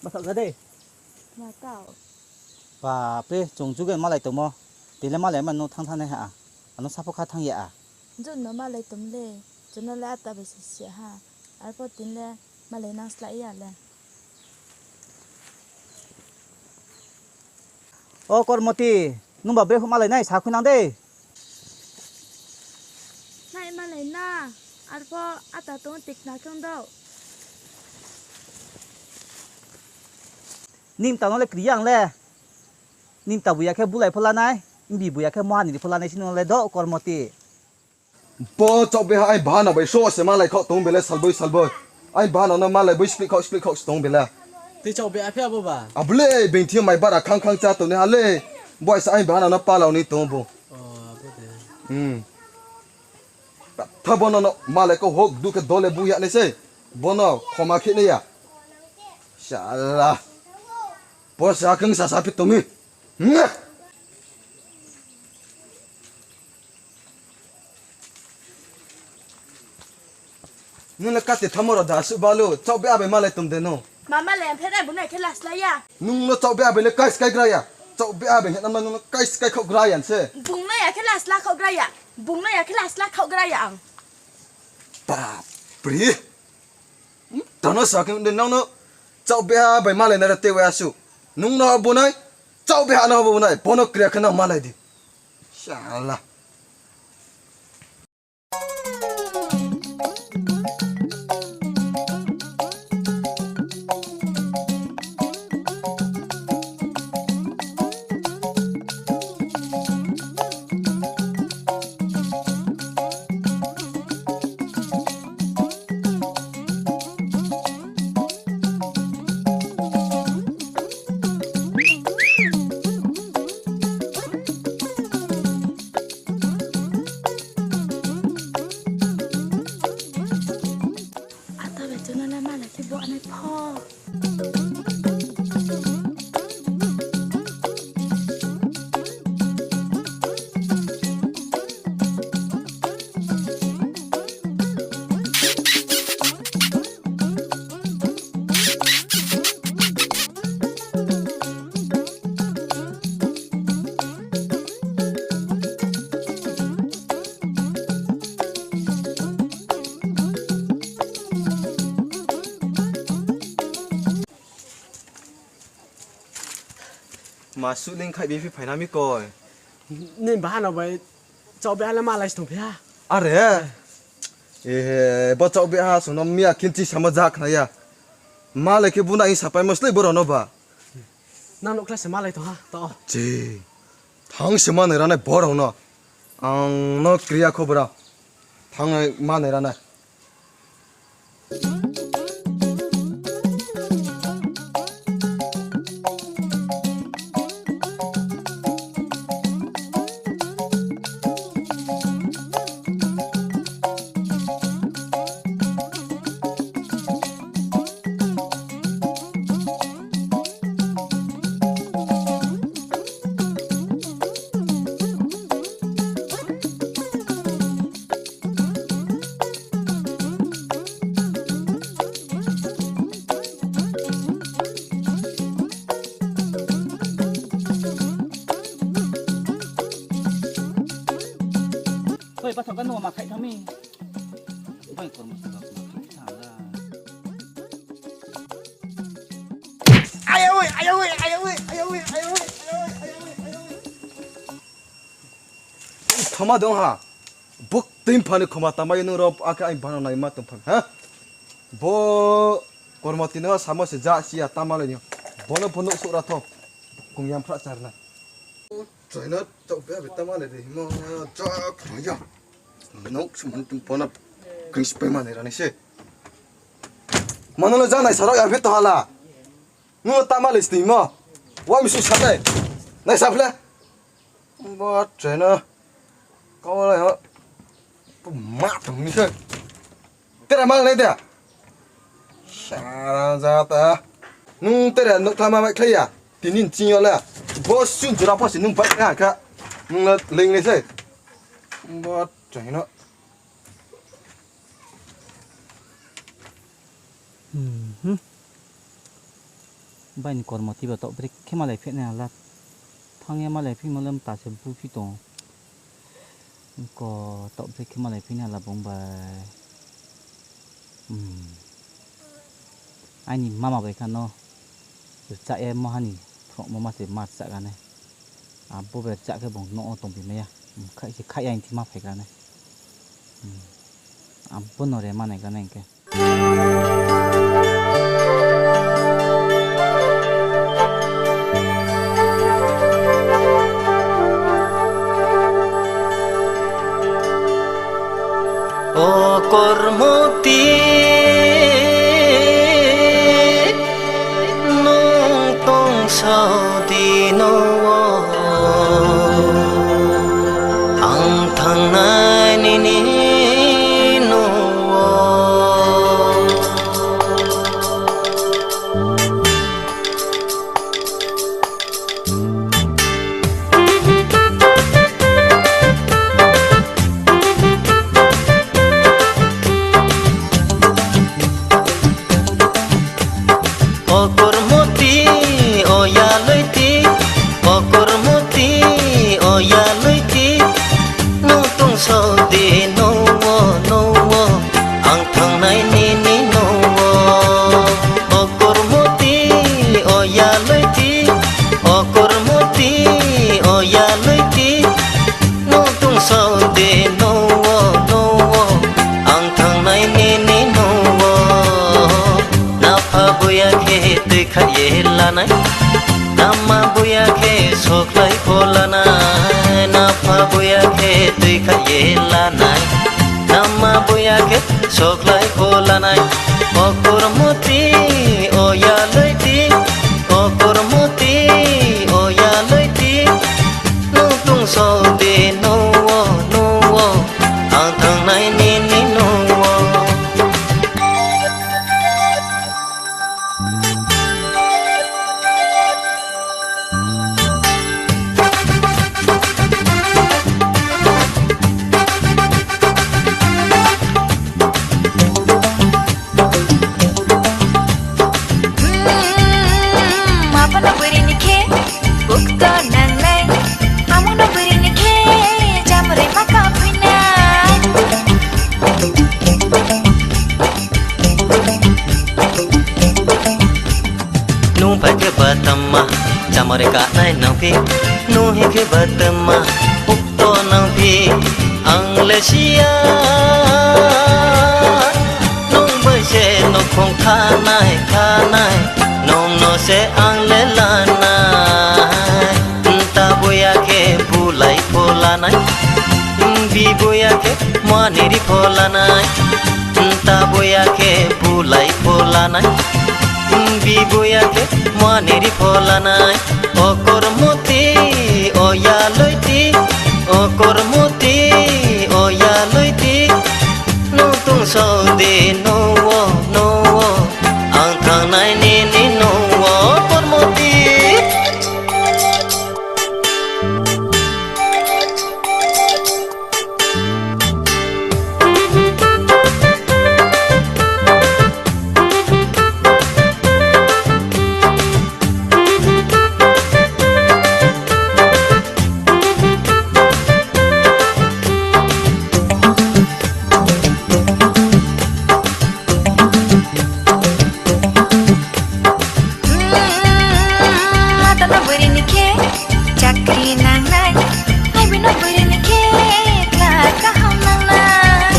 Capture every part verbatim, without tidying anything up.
Bathak ga de. Matao. Bape, chung jugen malai tongmo. Tini le malai mano thang thang nai ha. Ano sapho kha thang ya a. Jun no malai tong le. Jun no le ata bai se se ha. Arpho tini le malai nang slái ya le. O Kormoti, nungba bre malai nai sa khui nang de. Nai malai na, arpho ata tong tikna khe ong dou. Nimta no le kri ya ang le. Nimta buya khe bulai pho lanai, mbi buya khe moha ni ri pho lanai si no le do Kormoti. Bo chaoh beha ai bahana bai so se malai khaoh tong bele salboi salboi. Ai bahana no malai boi split khaoh split khaoh se tong bele. Tei chaoh beha phi abo ba? Abo le beng thing mai bara khang khang cha tong ni ha le. Bo aisa ai bahana no palau ni tong bo. O, abo de. Hmm. Tha bono no malai ko hok du khe dole bu ya nai se. Bono khoma khe nai ya. Shala. Bo sa khang sa sa phi tong mi. Nga. Nung le kate thamo ro da su balu, chaoh beha bai malai tong de no. Ma malai ang phe nai, bung nai khe la slái ya. Nung no chaoh beha bai le kai skai gra ya. Chaoh beha bai hna ma nung no kai skai khaoh gra ya se. Bung nai ya khe la sla khaoh gra ya. Bung nai ya khe la sla khaoh gra ya ang. Bapre. Tano sa khe de nung no chaoh beha bai malai nai ra te wa su. Nung no bo nai, chaoh beha no bo nai, bono kria khe no malai di. Shala. Ata bai chuna le malai khe bo anai pho. Ma suh ning khai biphi phaina mi koi. Ni baha no bai chaoh beha le malai se tongphi ha. Are. Ehe, bo chaoh beha sung no miya khinchi sama jak na ya. Malai khe buna ing sapai mo slei boro no ba. Nang nuh khlai se malai tong ha, to. Chi. Thang se manai ranai borok no. Ang no kriya kho bra. Thangnai manai ranai. Oi, pathak ka no ma khai thang mi. Bai kormo sa ma khai thang la. Aya oi, aya oi, aya oi, aya oi, aya oi, aya oi, aya oi, aya oi. Khoma dong ha. Buk tin phani khoma tama yo nung rop ake ai bano nai ma tong phang, ha? Bo kormoti no samo se ja si ya tama le ni. Bono pho nuk suk ra tho. Kung yam phra char na. Chai na chau be be tama le de mo ja khma ya. Nuk suk man tum pona kris pe ma ne ra ni se. Mano le ja nai sarok ya phe to hala. Nung tama le sting mo. Wa mi su sa dai. Nai sa phle. Ba chena. Kau lai ha. Pu ma tong ni se. Tera mal nai da. Sara ja ta. Nung tera nuk tama mai khlai ya. Tini ching yo la. Bo sun jura pho si nung bai khlai ha kha. Nung la ling ni se. Ba chena. Hmm. Bai ni kormo ti ba taoh brekhe malai phi nai hala. Thanng ye malai phimo le mta se buphi tong. Ko taoh brekhe malai phi nai hala bung bai. Hmm. Aini mama bai kha no rchah ye mo ha ni phruhmo ma se ma rchah ganai. Abo bai rchah khe bung nouh wo tongphi mai ya. Hmm, khaih se khaih ya hing thi ma phai ganai. Hmm. Abo no re ma nai ganai hing khe. O Kormoti, nung tongsa di nouh wo, ang thanngnai nini nouh wo. O Kormoti, o Yaloi ti, o Kormoti, o Yaloi ti, nung tongsa di nouh wo, nouh wo, ang thanngnai nini nouh wo. O Kormoti, o Yaloi ti, o Kormoti, o Yaloi ti, nung tongsa di nouh wo, nouh wo, ang thanngnai nini nouh wo. Napha buya khe tui khaih ye lanai, nama buya khe sokhlai pho lanai. Napha buya khe tui khaih ye lanai, nama buya khe sokhlai pho lanai. O Kormoti, o Yaloi ti, o Kormoti, o Yaloi ti, nung tongsa di nouh wo, nouh wo, ang thanngnai nini nouh wo. Hmm, abo no bri ni khe, ukto nangnai. Amo no bri ni khe, chamroi ma ka phuinai. Nung phai khe ba tma, chamroi kanai nangphi, nung hing khe ba tma, ukto nangphi, ang le si ya. Nung bai se nouhkhong khanai, khanai, nung no se ang le lanai. Mta buya khe bulai pho lanai, mbi buya khe muani ri pho lanai. Mta buya khe bulai pho lanai, mbi buya khe muani ri pho lanai. O Kormoti, o Yaloi ti, o Kormoti, o Yaloi ti, nung tongsa di nouh wo, nouh wo, ang thanngnai nini nouh wo, Kormoti. Hmm, ata no bri ni khe chakri nangnai, ai bini bri ni khe kla kaham nangnai.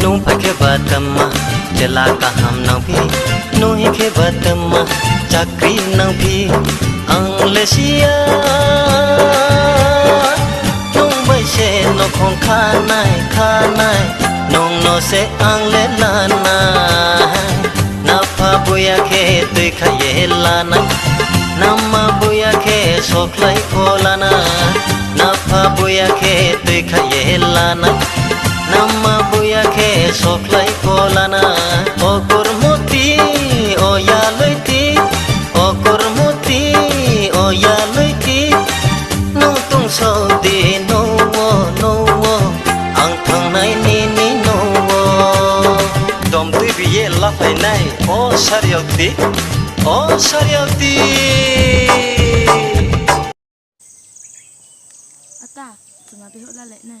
Nung phai khe ba tma, chela kaham nangphi, nung hing khe ba tma, chakri nangphi, ang le si ya. Nung bai se nouhkhong khanai, khanai, nung no se ang le lanai. Napha buya khe tui khaih ye lanai, nama buya khe sokhlai pho lanai. Napha buya khe tui khaih ye lanai, nama buya khe sokhlai pho lanai. O Kormoti, o Yaloi ti, o Kormoti, o Yaloi ti, nung tongsa di nouh wo, nouh wo, ang thanngnai nini nouh wo. O sarialti, o sarialti. Ata, tma bihouh lalai nai?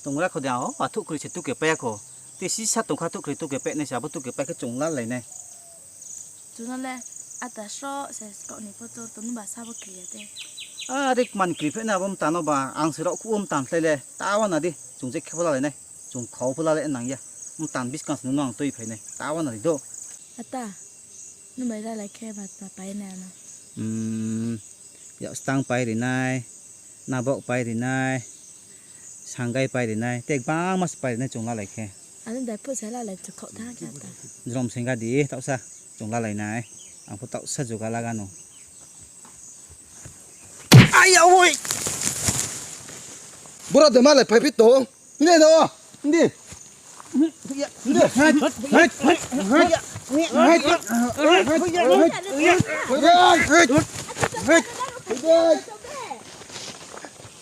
Tongra kho de, o, athuh kri se tuke pai kho. Te sisa tongkha thuh kri tuke pai nai se, abo tuke pai khe chung lalai nai. Chung no le ata sroh se skaoh ni pho to, tong ba sa bo kri ya te. Are kman kri phe na abo mtan no ba, ang se rao khu mtan khlai le, ta wana di, chung je khe pho lalai nai, chung khau pho lalai nang ya. Mtan buskang se nung no ang tui phai nai, ta wana di do. Ata, nung bai lalai khe ba tma pai nai ano? Hmm, yak stang pai ri nai, nabok pai ri nai, sanggai pai ri nai, te gbangma se pai ri nai chung lalai khe. Ano dai phuh se lalai chu khauh tha khe ata. Jrom singga di, taohsa, chung lalai nai. Ang pho taohsa juga laga no. Ai, awoi! Bora de malai phai phi tong. Hindi no. Hindi. Hindi.